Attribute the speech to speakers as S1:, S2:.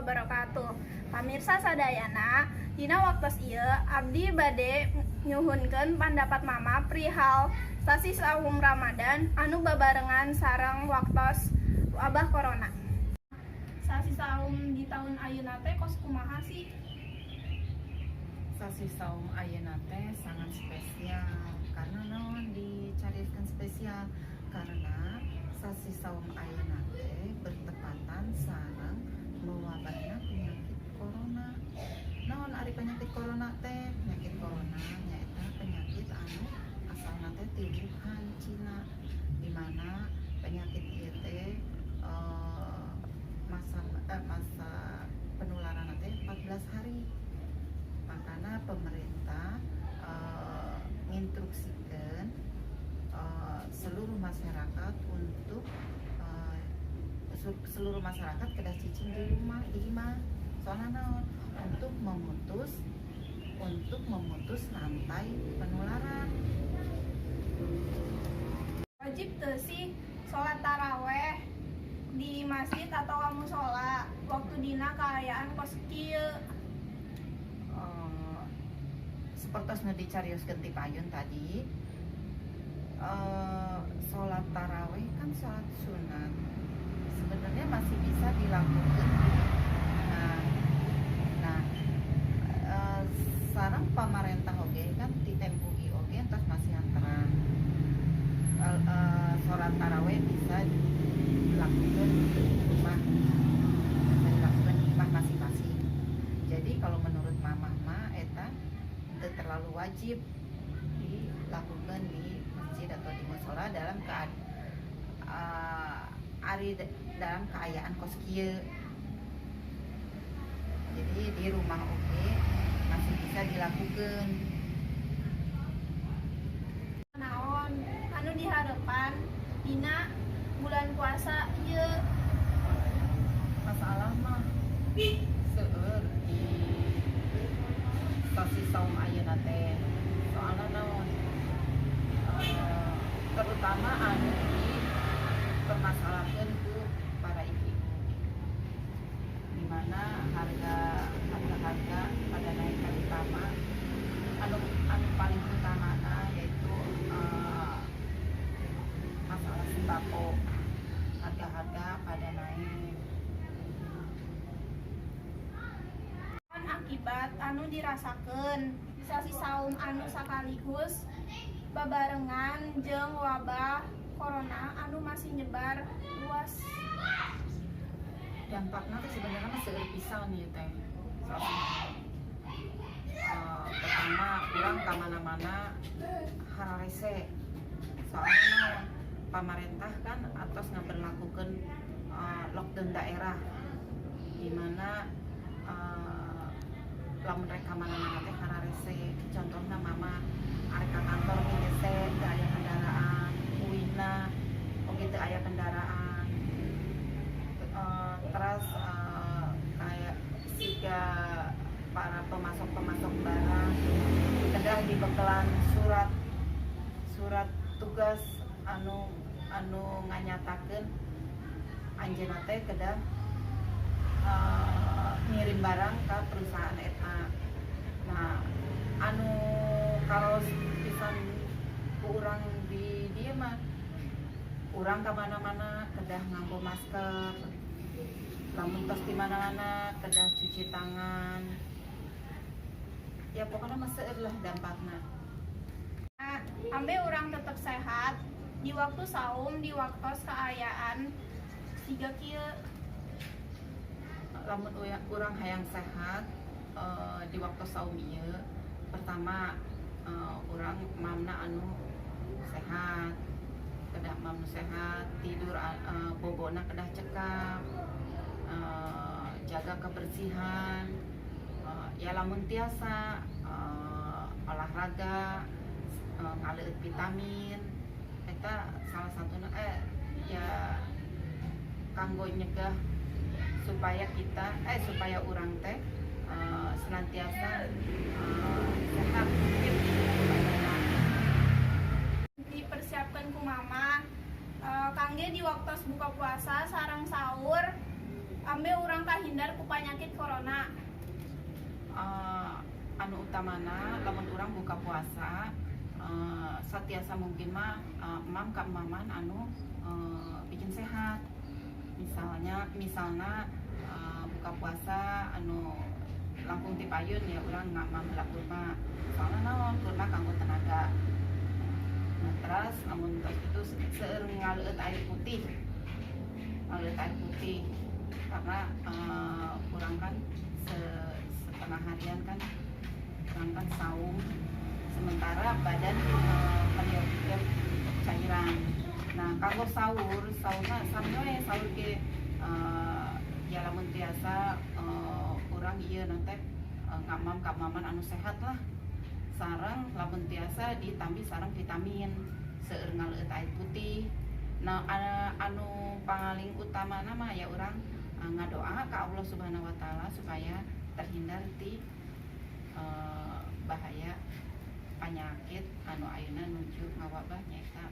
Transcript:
S1: Wabarakatuh. Pamirsa sadayana, dina waktos ieu abdi bade nyuhunkeun pandapat Mama perihal sasi saum Ramadan anu babarengan sareng waktos wabah corona. Sasi saum di tahun ayeuna teh kos kumaha sih?
S2: Sasi saum ayeuna teh sangat spesial. Karena naon dicarioskeun spesial? Karena sasi saum ayeuna teh bertepatan sareng mewabahna penyakit corona. Naon ari penyakit corona teh? Penyakit corona nyaeta penyakit anu asalna teh ti Wuhan, Cina, dimana penyakit ieu teh masa penularan teh 14 hari. Makanya pemerintah nginstruksikeun seluruh masyarakat untuk seluruh masyarakat kedah cicing di rumah, di imah. Soalnya naon? Untuk memutus rantai penularan.
S1: Wajib teu sih sholat taraweh di masjid atau ka musola waktu dina kaayaan kos kieu?
S2: Seperti nu dicarioskeun ti payun tadi, sholat taraweh kan sholat sunat, sebenarnya masih bisa dilakukan di nah, sareng pamarentah oge kan di MUI oge entos masih terang sholat taraweh bisa dilakukan di rumah, bisa dilakukan di rumah masing-masing. Jadi kalau menurut Mamah mah eta teu terlalu wajib dilakukan di masjid atau di musola dalam keadaan ari dalam keayaan kos kieu. Jadi di rumah oge masih bisa dilakukan.
S1: Naon anu diharapkan dina bulan puasa ieu?
S2: Masalah mah seueur di sasi saum ayeuna teh. Soalna naon? Terutama anu dipermasalahkeun ku para ibu-ibu, dimana harga pada naik. Terutama anu anu paling utamana yaitu masalah sembako, harga-harga pada naik.
S1: Naon akibat anu dirasakeun di sasi saum anu sakaligus babarengan jeung wabah corona anu masih nyebar luas?
S2: Dampaknya tuh sebenarnya mah seueur pisan ieu teh. Pertama, urang ka mana-mana hararese. Soalnya naon? Pamarentah kan atos ngaberlakukeun lockdown daerah, di mana lamun rek ka mana-mana teh hararese. Contohna Mama arek ka kantor ge hese, teu aya kendaraan, uwina oge teu aya kendaraan. Terus kayak siga para pemasok-pemasok barang kedah dibekelan surat surat tugas anu anu nganyatakeun anjeunna teh kedah ngirim barang ke perusahaan eta. Nah, anu karaos pisan ku urang di dieu mah, urang ka mana-mana kedah nganggo masker, lamun tos di mana-mana kedah cuci tangan. Ya, pokoknya mah seueur lah dampakna.
S1: Nah, ambe urang tetap sehat di waktu saum, di waktu keayaan siga kieu?
S2: Lamun urang hayang sehat di waktu saum ieu, pertama urang mamna anu sehat, kedah mam nu sehat, tidur bobona kedah cekap, jaga kebersihan, ya lamun tiasa olahraga, ngaleueut vitamin. Eta salah satuna ya kanggo nyegah supaya urang teh senantiasa sehat, fit badanna.
S1: Dipersiapkan ku Mama kangge di waktu buka puasa sareng sahur? Ameh urang kahindar ku panyakit corona?
S2: Anu utamana lamun urang buka puasa, satiasa mungkin mah emam kaemaman anu bikin sehat. Misalnya buka puasa anu langkung ti payun ya, urang ngamam heula kurma, soalnya naon, kurma kanggo tenaga. Nah, terus lamun tos itu seueur ngaleueut air putih, ngaleueut air putih, karena urang kan setengah harian kan urang kan saum, sementara badan menyerapkan cairan. Nah, kalau sahur, sahurna sami we sahur ge, ya lamun tiasa urang ieu nanti ngamam kamaman anu sehat lah, sareng lamun tiasa ditambih sareng vitamin, seueur ngaleueut air putih. Nah, anu paling utama mah ya urang ngadoa ka Allah Subhanahu wa Taala supaya terhindar ti bahaya penyakit anu ayeuna nuju ngawabah, nyaeta